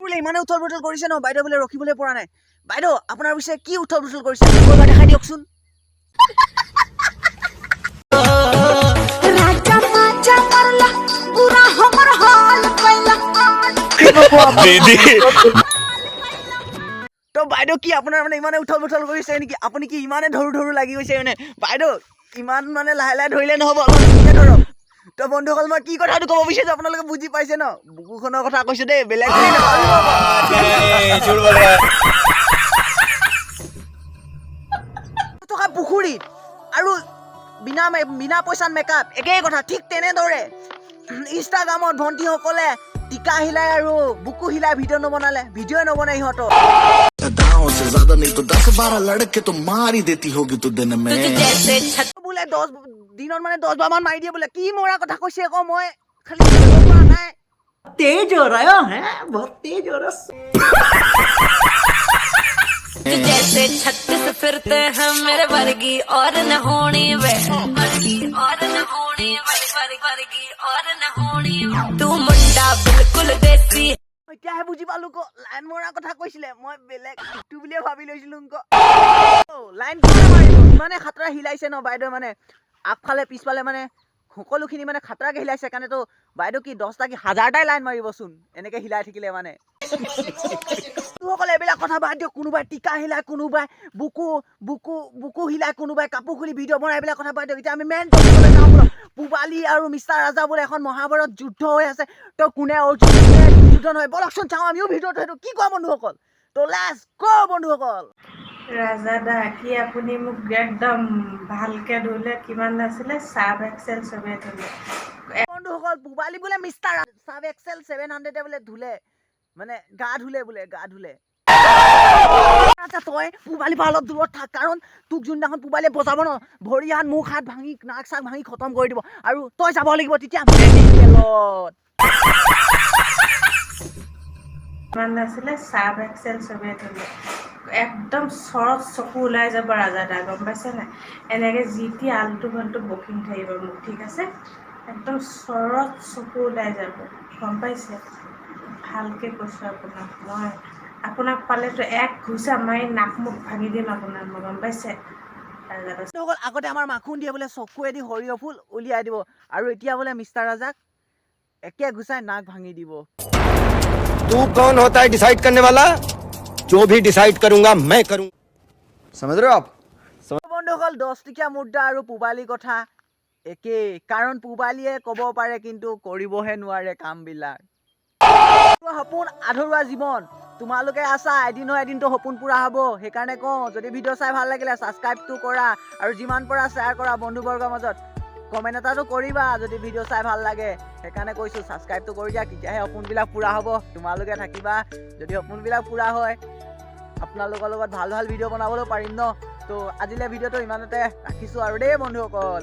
বোলে ইমানে উথল পুথল কৰিছে ন বাইদেউ, বোলে ৰখিবলৈ পৰা নাই। বাইদেউ, আপোনাৰ পিছে কি উথল পুথল কৰিছে, আকৌ এবাৰ দেখাই দিয়কচোন। राजा माजा मरला, बुरा हमर हाल कैला। दीदी। তো বাইদেউ, কি আপোনাৰ মানে ইমানে উথল পুথল কৰিছে নেকি? আপুনি কি ইমানে ধৰো ধৰো লাগি গৈছে? মানে বাইদেউ, ইমান মানে লাহে লাহে ধৰিলে নহ'ব, অলপ ধীৰে ধৰক। তো বন্ধুসকল, মই কি কথাটো ক'ব বিচাৰিছোঁ আপোনালোকে বুজি পাইছে ন? বুকুখনৰ কথা কৈছোঁ দেই, বেলেগ বুলি নাভাবিব আকৌ। থকা পুখুৰীত আৰু বিনা পইচাত মেকআপ একেই কথা। ঠিক তেনেদৰে ইনষ্টাগ্ৰামত ভণ্টিসকলে টিকা হিলাই আৰু বুকু হিলাই ভিডিঅ' নবনালে ভিডিঅ'ই নবনাই সিহঁতৰ। दांव से ज्यादा नहीं तो 10-12 लड़के तो मार ही देती होगी तू दिन में। जैसे छत বোলে 10 দিনত মানে 10 বাৰমান মাৰি দিয়ে বোলে। কি মৰা কথা কৈছে আকৌ, মই খালি ধৰিব পৰা নাই। तेज हो रहा है, बहुत तेज हो रहा। जैसे 36 फिरते हैं, मेरे वर्गी और न होनी वे, वर्गी और न होनी वे, वर्गी और न होनी। तू मुंडा बिल्कुल देसी। এতিয়াহে বুজি পালো ক, লাইন মৰা কথা কৈছিলে, মই বেলেগ ইটো বুলিয়ে ভাবি লৈছিলো ক। লাইন কোনে মাৰিব? ইমানে খাতৰা হিলাইছে ন বাইদেউ, মানে আগফালে পিছফালে মানে সকলোখিনি মানে খাতৰাকে হিলাইছে। সেইকাৰণেতো বাইদেউ কি 10টা কি হাজাৰটাই লাইন মাৰিবচোন এনেকে হিলাই থাকিলে। মানে সকলে এইবিলাক কথা বাদ দিয়ক। কোনোবাই টিকা হিলাই, কোনোবাই বুকু হিলাই, কোনোবাই কাপোৰ খুলি ভিডিঅ' বনাই, এইবিলাক কথা বাদ দিয়ক। এতিয়া আমি মেইন টপিকলৈ যাওঁ বোলো। পূবালী আৰু মিষ্টাৰ ৰাজা বোলে এখন মহাভাৰত যুদ্ধ হৈ আছে। তো কোনে অৰ্জুন, কোনে দুৰ্যোধন হয়, বলকচোন চাওঁ আমিও ভিডিঅ'টো সেইটো। কি কোৱা বন্ধুসকল? তো let's গ' বন্ধুসকল। ৰাজা দা, কি আপুনি মোক একদম ভালকে ধুলে, কিমান আছিলে চাৰ্ফ এক্সেল চবে ধুলে। বন্ধুসকল, পূবালী বোলে মিষ্টাৰ চাৰ্ফ এক্সেল 700 বোলে ধুলে, মানে গা ধুলে বোলে, গা ধুলে। আচ্ছা, তই পূবালীৰ পৰা অলপ দূৰত থাক, কাৰণ তোক যোনদিনাখন পূবালীয়ে বজাব ন, ভৰি হাত মুখ হাত ভাঙি, নাক চাক ভাঙি খতম কৰি দিব আৰু তই যাব লাগিব তেতিয়া মেডিকেলত। কিমান আছিলে চাৰ্ফ এক্সেল চবে ধুলে, একদম চৰত চকু ওলাই যাব। ৰাজা দা, গম পাইছে নাই? এনেকৈ যি টি আলটু ফাল্টু বকি নাথাকিব মোক, ঠিক আছে? একদম চৰত চকু ওলাই যাব, গম পাইছে? ভালকৈ কৈছোঁ আপোনাক মই, আপোনাক পালেতো এক ঘোচা মাৰি নাক মুখ ভাঙি দিম আপোনাক মই, গম পাইছে ৰাজা দা? বন্ধুসকল, আগতে আমাৰ মাখোন দিয়ে বোলে চকুৱেদি সৰিয়হ ফুল উলিয়াই দিব আৰু এতিয়া বোলে মিষ্টাৰ ৰাজাক একে ঘুচাই নাক ভাঙি দিব। तू कौन होता है डिसाइड करने वाला? जो भी डिसाइड करूंगा मैं करूंगा, समझ रहे हो आप? বন্ধুসকল, 10 টকীয়া মুদ্ৰা আৰু পূবালী কথা একেই, কাৰণ পূবালীয়ে ক'ব পাৰে কিন্তু কৰিবহে নোৱাৰে কামবিলাক। সপোন আধৰুৱা জীৱন। তোমালোকে আছা, এদিন নহয় এদিনতো সপোন পূৰা হ'ব। সেইকাৰণে কওঁ, যদি ভিডিঅ' চাই ভাল লাগিলে ছাবস্ক্ৰাইবটো কৰা আৰু যিমান পৰা শ্বেয়াৰ কৰা বন্ধুবৰ্গৰ মাজত। কমেণ্ট এটাটো কৰিবা যদি ভিডিঅ' চাই ভাল লাগে। সেইকাৰণে কৈছোঁ, ছাবস্ক্ৰাইবটো কৰি দিয়া, তেতিয়াহে সপোনবিলাক পূৰা হ'ব। তোমালোকে থাকিবা যদি সপোনবিলাক পূৰা হয়, আপোনালোকৰ লগত ভাল ভাল ভিডিঅ' বনাবলৈ পাৰিম ন। তো আজিলৈ ভিডিঅ'টো ইমানতে ৰাখিছোঁ আৰু দেই বন্ধুসকল।